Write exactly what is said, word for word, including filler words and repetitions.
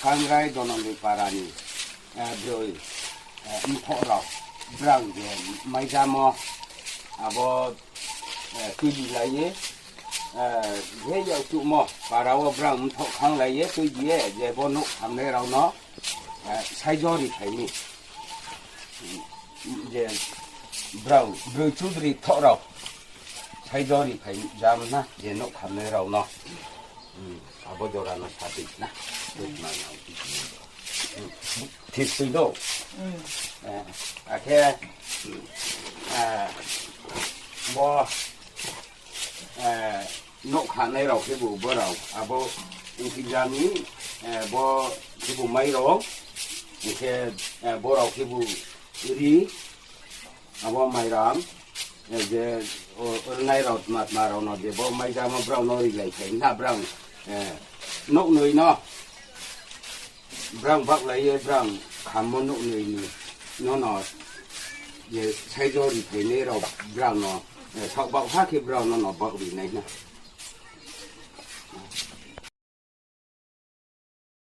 Tangrai Donondoi para ni, eh, broi, eh, mthoh rao, brang je maijamo, abo, eh, tuibi lai ye, eh, je yakchuhmo para wo brang mthoh khanglai ye tuibi ye, je bo nouh khamnai rao no, eh, saijo ri phai mi. Je brao, broi chudri thoh rao, saijo ri phai jam na, je nouh khamnai rao no. Hmm, abo jora no sa di na. Hmm, thik soi do. Eh, akhe, eh, bo, eh, nouh khanai rao khebu bo rao, abo Ingkijani, eh, bo khebu mai rao, hing khe, eh, bo rao khebu ri, abo mairam, eh, je, o, rnai rao tma tma rao no je bo maijamo brao no rilai phai na brang, eh, nouh noi no. Brang baohlai ye brang khammo nouh noi ni, nono, je saijo ri phainai rao brang no, eh, saoh baoh ha khe brao nono baoh ri nai na.